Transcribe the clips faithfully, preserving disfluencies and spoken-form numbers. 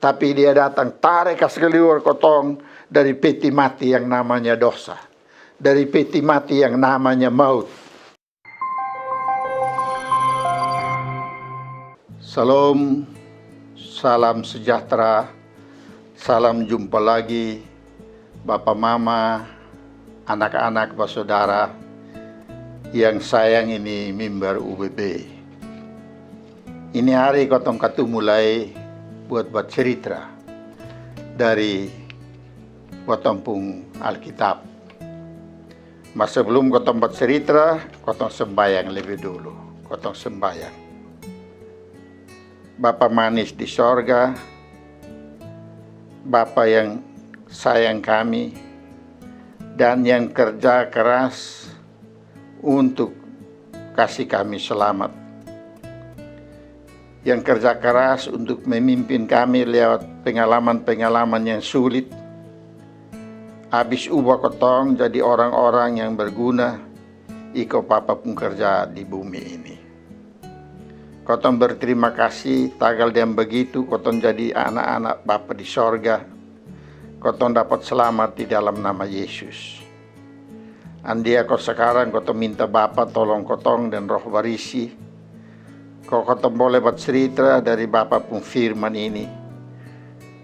Tapi dia datang tarik kas keluar kotong dari peti mati yang namanya dosa, dari peti mati yang namanya maut. Salam, salam sejahtera, salam jumpa lagi, bapa mama, anak-anak, basodara yang sayang ini mimbar U B B. Ini hari kotong katumu lai buat bacerita dari kotong pung Alkitab. Mas sebelum kotong bacerita, kotong sembayang lebih dulu. Kotong sembayang. Bapa manis di sorga, Bapa yang sayang kami dan yang kerja keras untuk kasih kami selamat, yang kerja keras untuk memimpin kami lewat pengalaman-pengalaman yang sulit, abis ubah kotong jadi orang-orang yang berguna iko Bapa pung kerja di bumi ini. Kotong berterima kasih, tagal deng begitu kotong jadi anak-anak Bapa di sorga. Kotong dapat selamat di dalam nama Yesus. Andia ko sekarang kotong minta Bapa tolong kotong deng Roh Barisi, ko kotong boleh bacerita dari Bapa pung firman ini,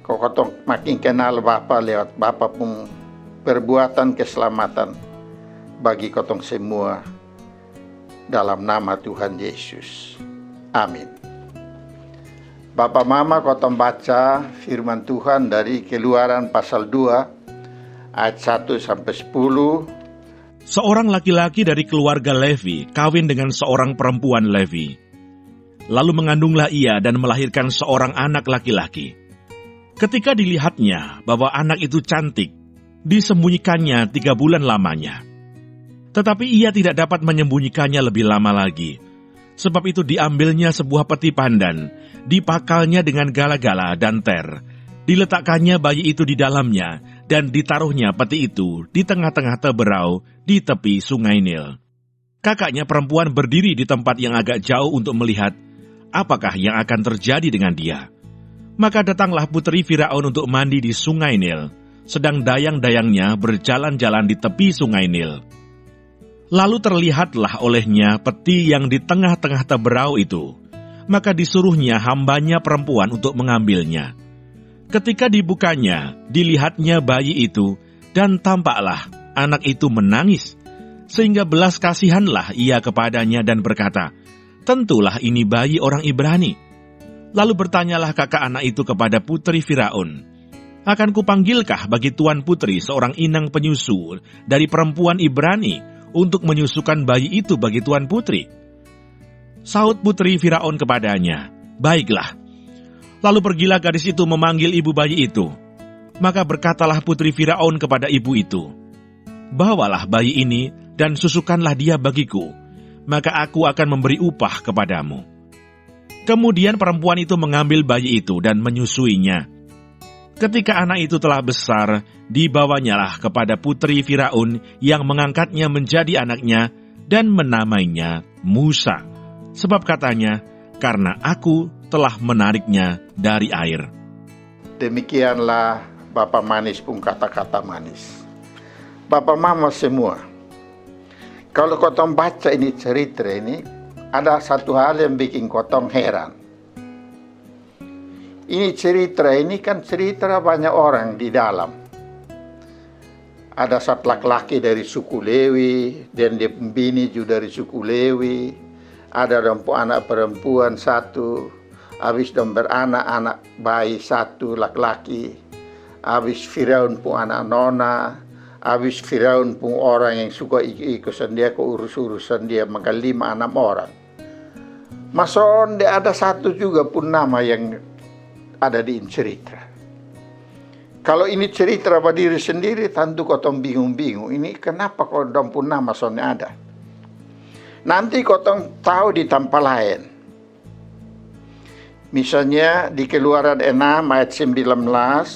ko kotong makin kenal Bapa lewat Bapa pung perbuatan keselamatan bagi kotong semua, dalam nama Tuhan Yesus. Amin. Bapa mama, kotong baca firman Tuhan dari Keluaran pasal dua ayat satu sampai sepuluh. Seorang laki-laki dari keluarga Levi kawin dengan seorang perempuan Levi. Lalu mengandunglah ia dan melahirkan seorang anak laki-laki. Ketika dilihatnya bahwa anak itu cantik, disembunyikannya tiga bulan lamanya. Tetapi ia tidak dapat menyembunyikannya lebih lama lagi. Sebab itu diambilnya sebuah peti pandan, dipakalnya dengan gala-gala dan ter. Diletakkannya bayi itu di dalamnya, dan ditaruhnya peti itu di tengah-tengah teberau di tepi sungai Nil. Kakaknya perempuan berdiri di tempat yang agak jauh untuk melihat apakah yang akan terjadi dengan dia. Maka datanglah putri Firaun untuk mandi di sungai Nil, sedang dayang-dayangnya berjalan-jalan di tepi sungai Nil. Lalu terlihatlah olehnya peti yang di tengah-tengah teberau itu. Maka disuruhnya hambanya perempuan untuk mengambilnya. Ketika dibukanya, dilihatnya bayi itu, dan tampaklah anak itu menangis. Sehingga belas kasihanlah ia kepadanya dan berkata, "Tentulah ini bayi orang Ibrani." Lalu bertanyalah kakak anak itu kepada putri Firaun, "Akan kupanggilkah bagi tuan putri seorang inang penyusu dari perempuan Ibrani untuk menyusukan bayi itu bagi tuan putri?" Saut putri Firaun kepadanya, "Baiklah." Lalu pergilah gadis itu memanggil ibu bayi itu. Maka berkatalah putri Firaun kepada ibu itu, "Bawalah bayi ini dan susukanlah dia bagiku, maka aku akan memberi upah kepadamu." Kemudian perempuan itu mengambil bayi itu dan menyusuinya. Ketika anak itu telah besar, dibawanyalah kepada putri Firaun yang mengangkatnya menjadi anaknya dan menamainya Musa. Sebab katanya, "Karena aku telah menariknya dari air." Demikianlah Bapa Manis pung kata-kata manis. Bapa mama semua, kalo kotong baca ini cerita ini, ada satu hal yang bikin kotong heran. Ini cerita ini kan cerita banyak orang di dalam. Ada satu laki-laki dari suku Lewi, dan dia pung bini juga dari suku Lewi. Ada dong pung anak perempuan satu, abis dong beranak anak bayi satu laki-laki. Abis Firaun pung anak nona, abis Firaun pung orang yang suka iko-iko sang dia, ko urus-urus sang dia, maka lima anam orang. Ma sonde ada satu juga pun nama yang ada di ini cerita. Kalo ini cerita badiri sendiri, tantu kotong bingung-bingung. Ini kenapa ko dong pun nama sonde ada? Nanti kotong tau di tampa laen. Misalnya di Keluaran enam ayat sembilan belas,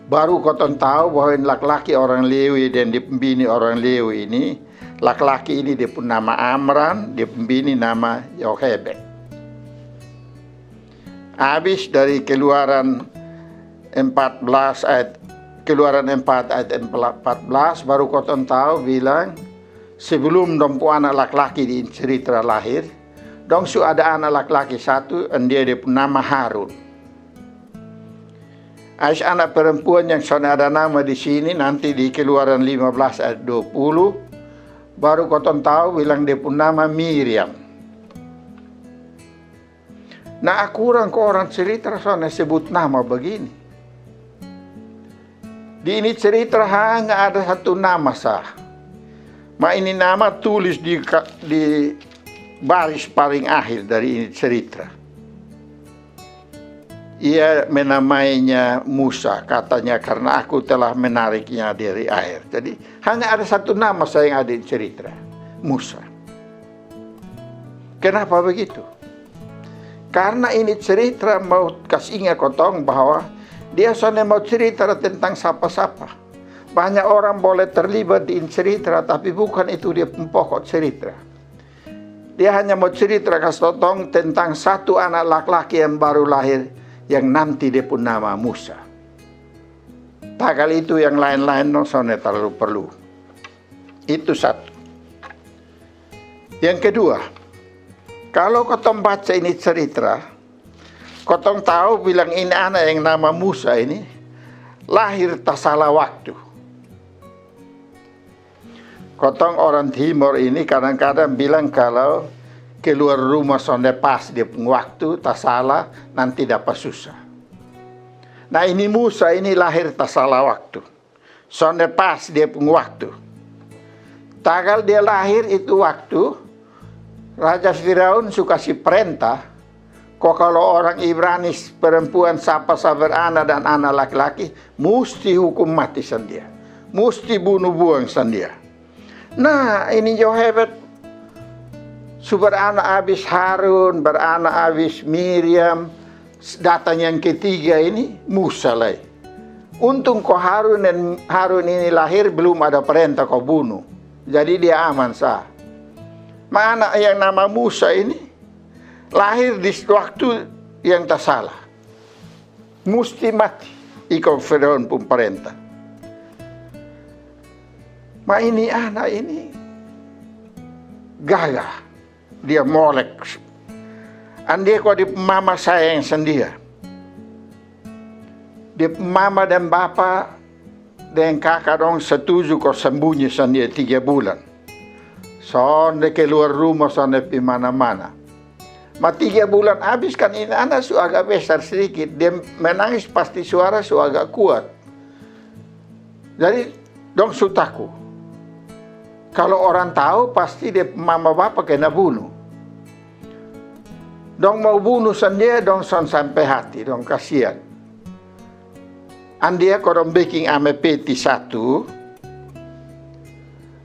baru kotong tau bahwa ini laki-laki orang Lewi dan dia pung bini orang Lewi ini, laki-laki ini dia pun nama Amram, dia pun bini nama Yohebed. Abis dari Keluaran empat belas ayat, Keluaran empat ayat empat belas, baru kotong tau bilang, sebelum dong pung anak laki-laki di cerita lahir, dong su ada anak laki-laki satu, andia dia pung nama Harun. Ais anak perempuan yang sonde ada nama di sini, nanti di Keluaran lima belas ayat dua puluh, baru kotong tau bilang dia pung nama Miriam. Nah, akurang ko orang cerita sonde sebut nama bagini. Di ini cerita hanya ada satu nama sa. Ma ini nama tulis di, di baris paling akhir dari ini cerita. Ia menamainya Musa, katanya, karena aku telah menariknya dari air. Jadi hanya ada satu nama sa yang ada di cerita, Musa. Kenapa begitu? Karena ini cerita mau kasih ingat kotong bahwa dia sonde mau cerita tentang sapa-sapa. Banyak orang boleh terlibat di cerita, tapi bukan itu dia pung pokok cerita. Dia hanya mau cerita kasih totong tentang satu anak laki-laki yang baru lahir, yang nanti dia pun nama Musa. Tagal itu yang lain-lain no sonde terlalu perlu. Itu satu. Yang kedua, kalau kotong baca ini cerita, kotong tau bilang ini anak yang nama Musa ini lahir tasala waktu. Kotong orang Timor ini kadang-kadang bilang kalau keluar rumah sonde pas dia pung waktu, tasala, nanti dapa susah. Nah, ini Musa ini lahir tasala waktu. Sonde pas dia pung waktu. Tagal dia lahir itu waktu, Raja Firaun su kasi parenta, ko kalo orang Ibrani perempuan sapa sa beranak dan anak laki-laki, musti hukum mati sang dia. Musti bunu buang sang dia. Nah, ini jo hebat. Su beranak abis Harun, beranak abis Miriam, datang yang ketiga ini Musa lai. Untung ko Harun dan Harun ini lahir belum ada parenta ko bunu. Jadi dia aman sa. Ma anak yang nama Musa ini lahir di waktu yang tasala. Musti mati iko Firaun pung parenta. Ma ini anak ini gagah. Dia molek. Andia ko dia pung mama sayang sang dia. Dia pung mama dan bapa dan kaka dong setuju ko sembunyi sang dia tiga bulan. Sonde keluar rumah, sonde pi mana-mana. Ma tiga bulan abis kan ini anak su agak besar sedikit. Dia menangis pasti suara su agak kuat. Jadi dong su taku. Kalo orang tau pasti dia mama bapa kena bunu. Dong mau bunu sang dia, dong son sampe hati, dong kasian. Andia ko dong beking ame peti satu,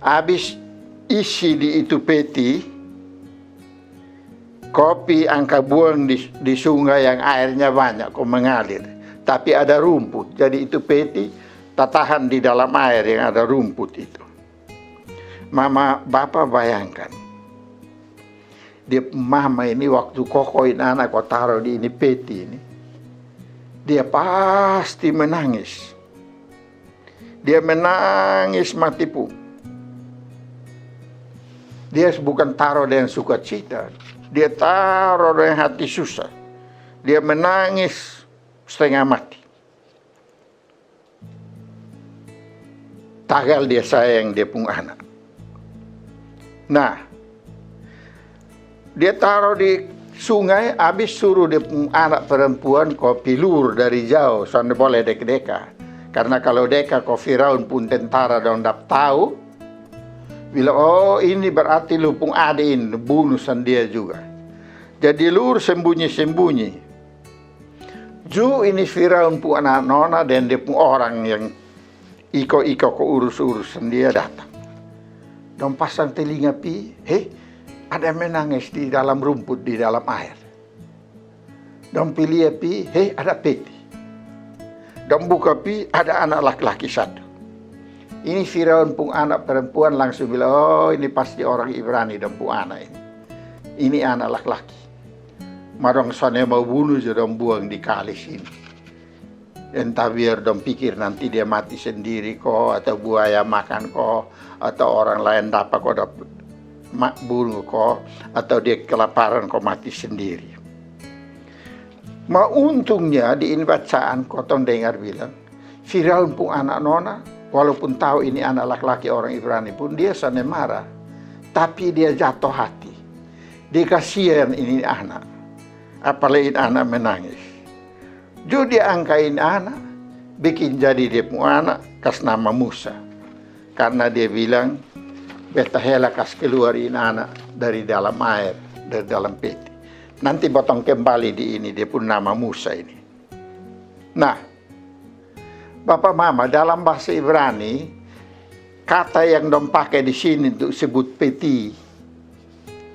abis isi di itu peti, ko pi angka buang di, di sungai yang aernya banyak ko mengalir, tapi ada rumput. Jadi itu peti tatahan di dalam aer yang ada rumput itu. Mama bapa bayangkan, dia mama ini waktu kokoin anak ko taro di ini peti ini, dia pasti menangis. Dia menangis mati pu. Dia bukan taro dengan sukacita. Dia taro dengan hati susah. Dia menangis setengah mati. Tagal dia sayang dia pung anak. Nah, dia taro di sungai, abis suru dia pung anak perempuan ko pi lur dari jao, sonde boleh deka-deka. Karna kalo deka ko Firaun pung tentara dong dapa tau, bilang, "Oh, ini berarti lu pung ade ini, bunu sang dia juga." Jadi lur sembunyi-sembunyi. Ju ini Firaun pung anak nona dan dia pung orang yang iko-iko ko urus-urus sang dia datang. Dong pasang telinga pi, "He, ada menangis di dalam rumput, di dalam aer." Dong pi lia pi, "He, ada peti." Dong buka pi, ada anak laki-laki satu. Ini Firaun pung anak perempuan langsung bilang, "Oh, ini pasti orang Ibrani dong pung anak ini. Ini anak laki-laki." Ma dong sonde mau bunu ja, dong buang di kali sini. Entah biar dong pikir nanti dia mati sendiri ko, atau buaya makan ko, atau orang lain dapa ko, dap- ma- bunuh ko, atau dia kelaparan ko mati sendiri. Ma untungnya di ini bacaan kotong dengar bilang, Firaun pung anak nona, walaupun tahu ini anak laki-laki orang Ibrani pun, dia sane marah. Tapi dia jatuh hati. Dia kasihan ini anak. Apalagi ini anak menangis. Ju dia angka ini anak, bikin jadi dia pung anak, kas nama Musa. Karna dia bilang, beta hela kas keluar ini anak dari dalam aer, dari dalam peti. Nanti botong kembali di ini, dia pung nama Musa ini. Nah, bapa mama, dalam bahasa Ibrani, kata yang dong pake di sini untuk sebut peti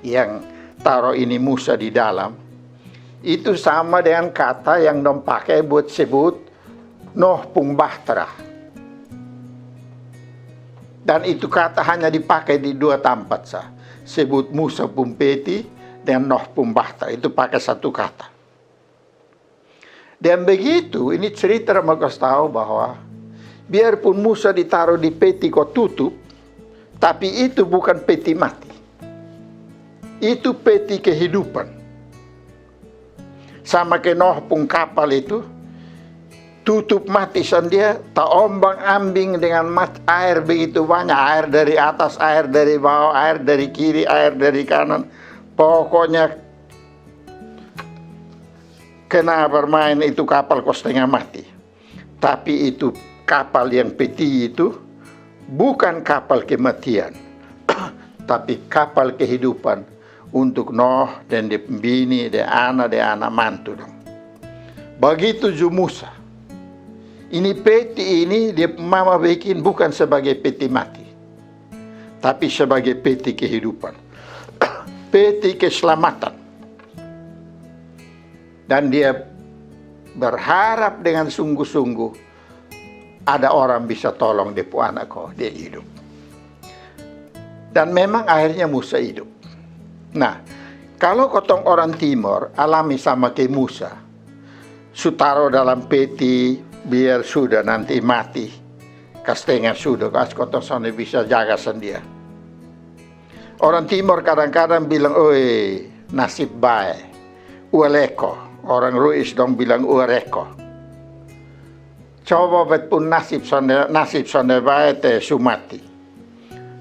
yang taro ini Musa di dalam, itu sama dengan kata yang dong pake buat sebut Noh pung bahtera. Dan itu kata hanya dipake di dua tampat sa, sebut Musa pung peti dan Noh pung bahtera, itu pake satu kata. Dan begitu, ini cerita mau kasih tahu bahwa biarpun Musa ditaruh di peti ko tutup, tapi itu bukan peti mati. Itu peti kehidupan. Sama ke Noh pung kapal itu, tutup mati sandia, taombang ambing dengan mat air begitu banyak, air dari atas, air dari bawah, air dari kiri, air dari kanan. Pokoknya kena bermain itu kapal ko setengah mati. Tapi itu kapal yang peti itu bukan kapal kematian, tapi kapal kehidupan untuk Noh dan dia pung bini, dia anak, dia anak mantu dong. Begitu ju Musa. Ini peti ini dia pung mama bikin bukan sebagai peti mati, tapi sebagai peti kehidupan, peti keselamatan. Dan dia berharap dengan sungguh-sungguh ada orang bisa tolong dia pung anak ko dia hidup. Dan memang akhirnya Musa hidup. Nah, kalau kotong orang Timor alami sama ke Musa, su taro dalam peti, biar sudah nanti mati, kas tenga sudah, kas kotong sone bisa jaga sandia. Orang Timor kadang-kadang bilang, "Oi, nasib bae. Ualeko." Orang Ruis dong bilang uareko. Coba bet pun nasib sonde, nasib sonde bae te su mati.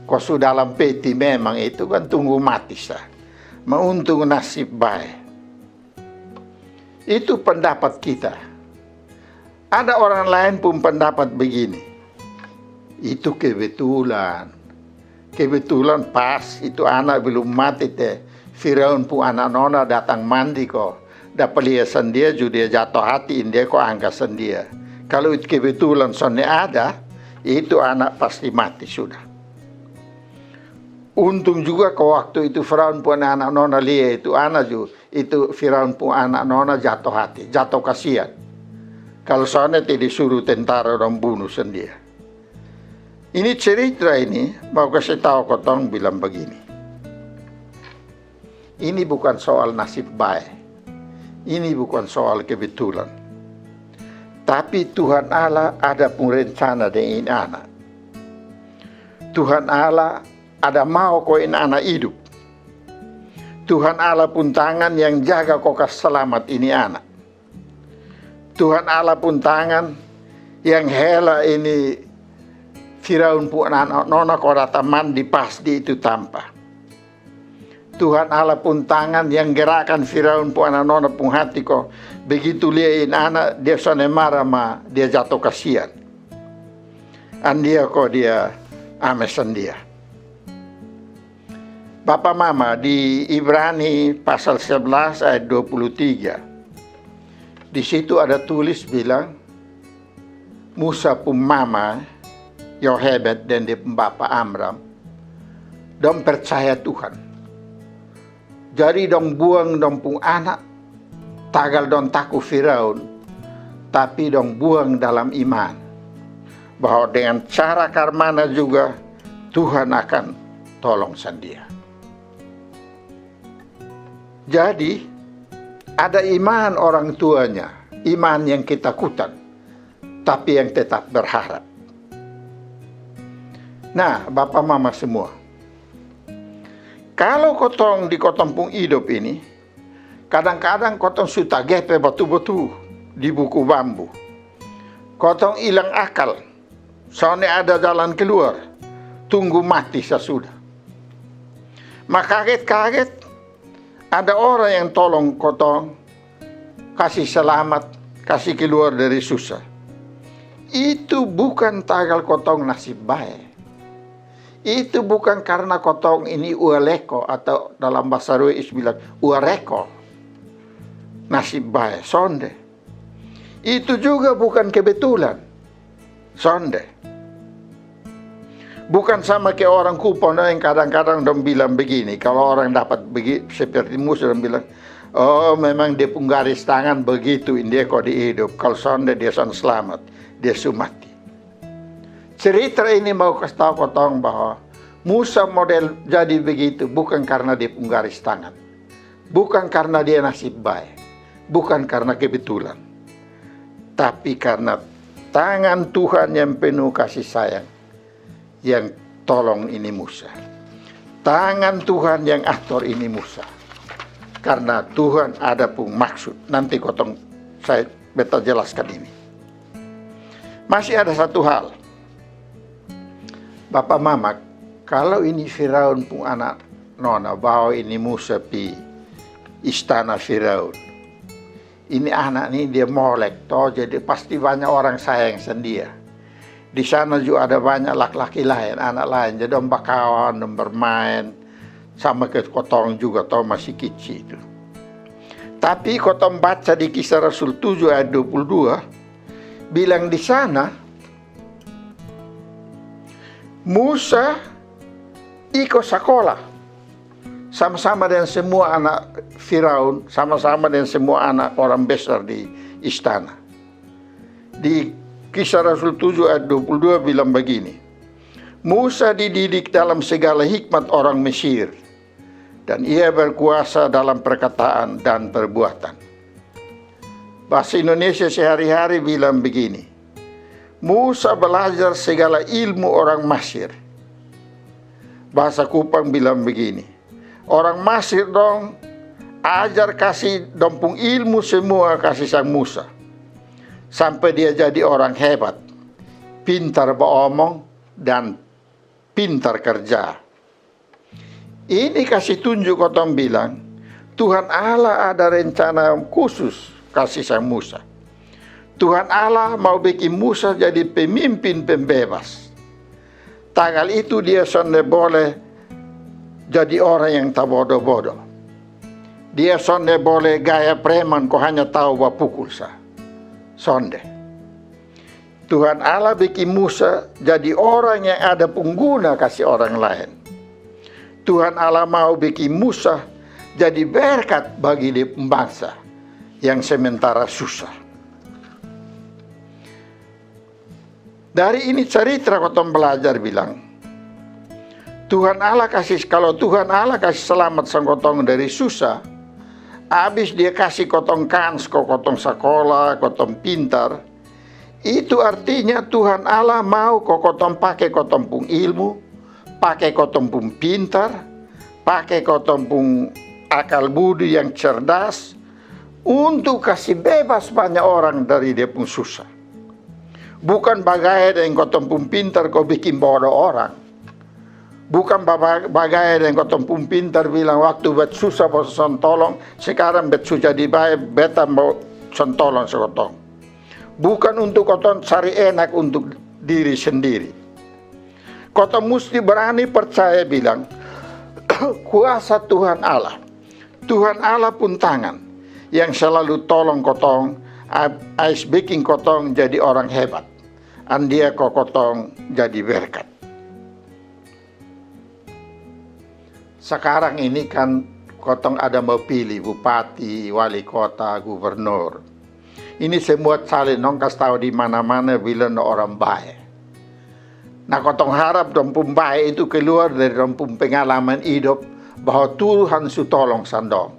Ko su dalam peti memang itu kan tunggu mati sa. Ma untung nasib bae. Itu pendapat kita. Ada orang lain pun pendapat begini. Itu kebetulan. Kebetulan pas itu anak belum mati te, Firaun pung anak nona datang mandi ko. Dapa lia sandia ju dia jatoh hati, india ko angka sandia. Kalo itu kebetulan sonde ada, itu anak pasti mati sudah. Untung juga ko waktu itu Firaun pung anak nona lia itu anak ju, itu Firaun pung anak nona jatoh hati, jatoh kasian. Kalo sonde te disuruh tentara dong bunuh sandia. Ini cerita ini mau kasi tau kotong bilang bagini. Ini bukan soal nasib bae. Ini bukan soal kebetulan. Tapi Tuhan Allah ada pung rencana deng ini anak. Tuhan Allah ada mau ko ini anak hidup. Tuhan Allah pung tangan yang jaga ko kas salamat ini anak. Tuhan Allah pung tangan yang hela ini Firaun pung anak nona ko datang mandi pas di itu tampa. Tuhan Allah pung tangan yang gerakan Firaun pung anak nona pung hati ko begitu lia ini anak dia sone mara ma dia jatoh kasian. Andia ko dia ame sandia. Bapa mama, di Ibrani pasal sebelas ayat dua puluh tiga, di situ ada tulis bilang, Musa pung mama Yohebed dan dia pung bapa Amram, dong percaya Tuhan. Jadi dong buang dong pung anak, tagal dong taku Firaun, tapi dong buang dalam iman bahwa dengan cara karmana juga Tuhan akan tolong sandia. Jadi ada iman orang tuanya, iman yang ketakutan. tapi yang tetap berharap. Nah, bapa mama semua, kalo kotong di kotong pung idop ini, kadang-kadang kotong su tagepe batu-batu di buku bambu. Kotong ilang akal, sonde ada jalan keluar, tunggu mati sasudah. Ma kaget-kaget ada orang yang tolong kotong, kasi salamat, kasi keluar dari susah. Itu bukan tagal kotong nasib bae. Itu bukan karna kotong ini ualeko atau dalam bahasa Ruis bilang uareko nasib bae, sonde. Itu juga bukan kebetulan, sonde. Bukan sama ke orang kupon yang kadang-kadang dong bilang begini, kalau orang dapat begi, seperti Musa dong bilang, oh, memang dia pung garis tangan begitu, india ko di hidup, kalau sonde dia son selamat, dia su mati. Cerita ini mau kasih tahu kotong bahwa Musa model jadi begitu bukan karena dia pung garis tangan, bukan karena dia nasib baik, bukan karena kebetulan, tapi karena tangan Tuhan yang penuh kasih sayang yang tolong ini Musa. Tangan Tuhan yang atur ini Musa. Karena Tuhan ada pun maksud. Nanti kotong saya beta jelaskan ini. Masih ada satu hal. Bapa mama, kalau ini Firaun pun anak nona bawa ini Musa pi istana Firaun. Ini anak ni dia molek to, jadi pasti banyak orang sayang sang dia. Di sana juga ada banyak laki-laki lain, anak lain, jadi dong bakawan, dong bermain sama ke kotong juga to, masih kicik itu. Tapi kotong baca di Kisah Rasul tujuh ayat dua puluh dua, bilang di sana Musa iko sakola sama-sama dengan semua anak Firaun, sama-sama dengan semua anak orang besar di istana. Di Kisah Rasul tujuh ayat dua puluh dua bilang begini, Musa dididik dalam segala hikmat orang Mesir, dan ia berkuasa dalam perkataan dan perbuatan. Bahasa Indonesia sehari-hari bilang begini, Musa belajar segala ilmu orang Masir. Bahasa Kupang bilang begini, orang Masir dong ajar kasi dong pung ilmu semua kasi sang Musa. Sampai dia jadi orang hebat, pintar baomong, dan pintar kerja. Ini kasi tunjuk kotong bilang, Tuhan Allah ada rencana khusus kasi sang Musa. Tuhan Allah mau bikin Musa jadi pemimpin pembebas. Tagal itu dia sonde boleh jadi orang yang tabodo-bodo. Dia sonde boleh gaya preman ko hanya tau bapukul sa. Sonde. Tuhan Allah bikin Musa jadi orang yang ada pun guna kasi orang lain. Tuhan Allah mau bikin Musa jadi berkat bagi dia pun bangsa yang sementara susah. Dari ini cerita kotong belajar bilang, Tuhan Allah kasi, kalau Tuhan Allah kasi salamat sang kotong dari susah, abis dia kasi kotong kans ko kotong sakola, kotong pintar, itu artinya Tuhan Allah mau ko kotong pake kotong pung ilmu, pake kotong pung pintar, pake kotong pung akal budi yang cerdas untuk kasi bebas banyak orang dari dia pung susah. Bukan bagaya deng kotong pung pintar ko bikin bodo orang. Bukan baba-, bagaya deng kotong pung pintar bilang waktu bet susah beta son tolong, sekarang bet su jadi bae, beta mau son tolong sa kotong. Bukan untuk kotong cari enak untuk diri sendiri. Kotong musti berani percaya bilang, kuasa Tuhan Allah, Tuhan Allah pun tangan yang selalu tolong kotong, a-, ais bikin kotong jadi orang hebat. Andia ko kotong jadi berkat. Sekarang ini kan kotong ada mau pilih bupati, wali kota, gubernur. Ini semua caleg dong kas tau di mana-mana bilang dong orang bae. Nah, kotong harap dong pung bae itu keluar dari dong pung pengalaman idop bahwa Tuhan su tolong sang dong.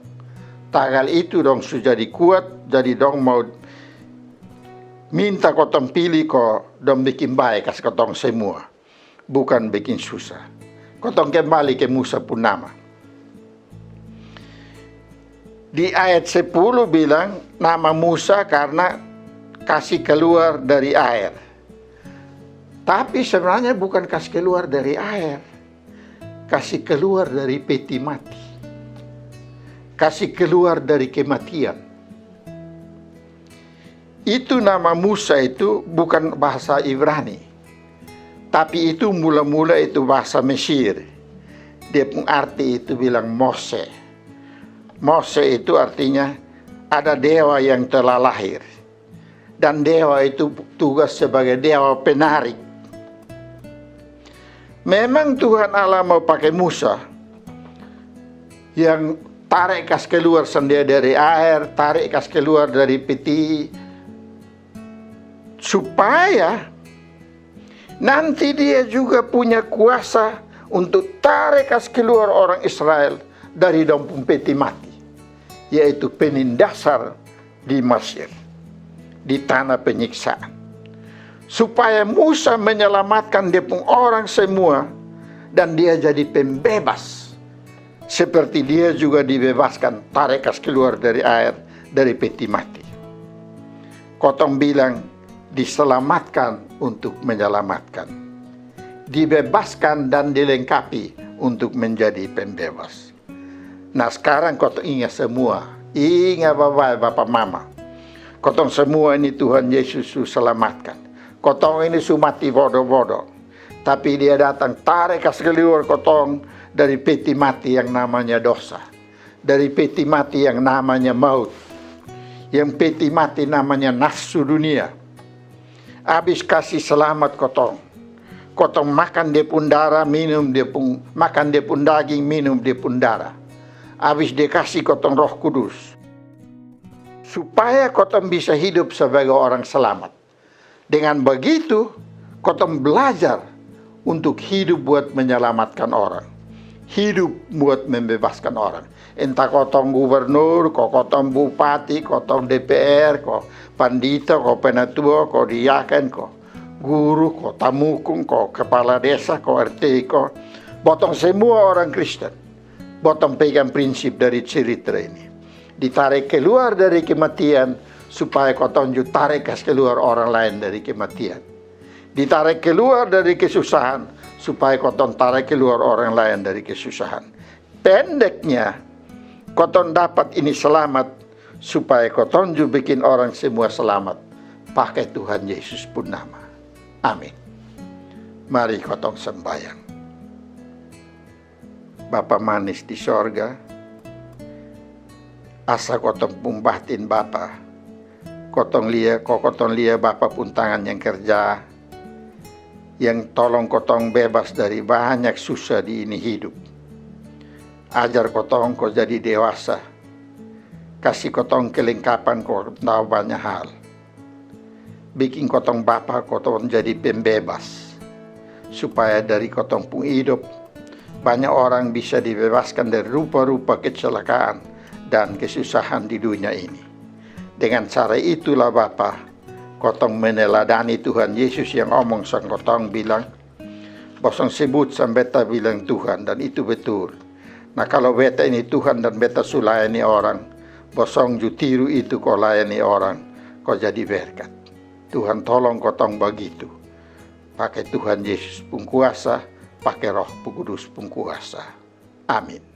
Tagal itu dong su jadi kuat, jadi dong mau Minta kotong pili ko dong bikin bae kas kotong semua, bukan bikin susa. Kotong kembali ke Musa pun nama. Di ayat sepuluh bilang nama Musa karna kasi keluar dari aer. Tapi sebenarnya bukan kasi keluar dari aer, kasi keluar dari peti mati, kasi keluar dari kematian. Itu nama Musa itu bukan bahasa Ibrani, tapi itu mula-mula itu bahasa Mesir. Dia pun arti itu bilang Mose. Mose itu artinya ada dewa yang telah lahir. Dan dewa itu tugas sebagai dewa penarik. Memang Tuhan Allah mau pakai Musa yang tarik kas keluar sendiri dari air, tarik kas keluar dari peti, supaya nanti dia juga punya kuasa untuk tarik kas keluar orang Israel dari dong pung peti mati, yaitu penindasar di Mesir, di tanah penyiksaan, supaya Musa menyelamatkan dia pun orang semua, dan dia jadi pembebas, seperti dia juga dibebaskan, tarekas keluar dari air, dari peti mati. Kotong bilang, diselamatkan untuk menyelamatkan, dibebaskan dan dilengkapi untuk menjadi pembebas. Nah, sekarang kotong inga semua, inga babae bapa mama, kotong semua ini Tuhan Yesus su selamatkan. Kotong ini su mati bodo-bodo, tapi dia datang tarik kas keluar kotong dari peti mati yang namanya dosa, dari peti mati yang namanya maut, yang peti mati namanya nafsu dunia. Abis kasi selamat kotong, kotong makan dia pun darah, minum dia pun, makan dia pun daging, minum dia pun darah. Abis dia kasi kotong Roh Kudus, supaya kotong bisa hidup sebagai orang selamat. Dengan begitu, kotong belajar untuk hidup buat menyelamatkan orang, hidup buat membebaskan orang. Entah kotong gubernur ko, kotong bupati, kotong D P R ko, pandita ko, penatua ko, diaken ko, guru ko, tamukung ko, kepala desa ko, R T ko, botong semua orang Kristen, botong pegang prinsip dari cerita ini. Ditarik keluar dari kematian supaya kotong ju tarik kas keluar orang lain dari kematian. Ditarik keluar dari kesusahan supaya kotong tarik keluar orang lain dari kesusahan. Pendeknya, kotong dapat ini selamat supaya kotong ju bikin orang semua selamat. Pakai Tuhan Yesus pun nama. Amin. Mari kotong sembayang. Bapa manis di sorga, asa kotong pung batin Bapa, kotong lia, ko kotong lia Bapa pung tangan yang kerja, yang tolong kotong bebas dari banyak susah di ini hidup. Ajar kotong ko jadi dewasa, kasi kotong kelengkapan ko tau banyak hal. Bikin kotong Bapa kotong jadi pembebas, supaya dari kotong pung hidup banyak orang bisa dibebaskan dari rupa-rupa kecelakaan dan kesusahan di dunia ini. Dengan cara itulah Bapa, kotong meneladani Tuhan Yesus yang omong sang kotong bilang, bosong sebut sang beta bilang Tuhan, dan itu betul. Nah, kalo beta ini Tuhan dan beta su layani orang, bosong ju tiru itu ko layani orang, ko jadi berkat. Tuhan tolong kotong bagitu. Pake Tuhan Yesus pung kuasa, pake Roh Kudus pung kuasa. Amin.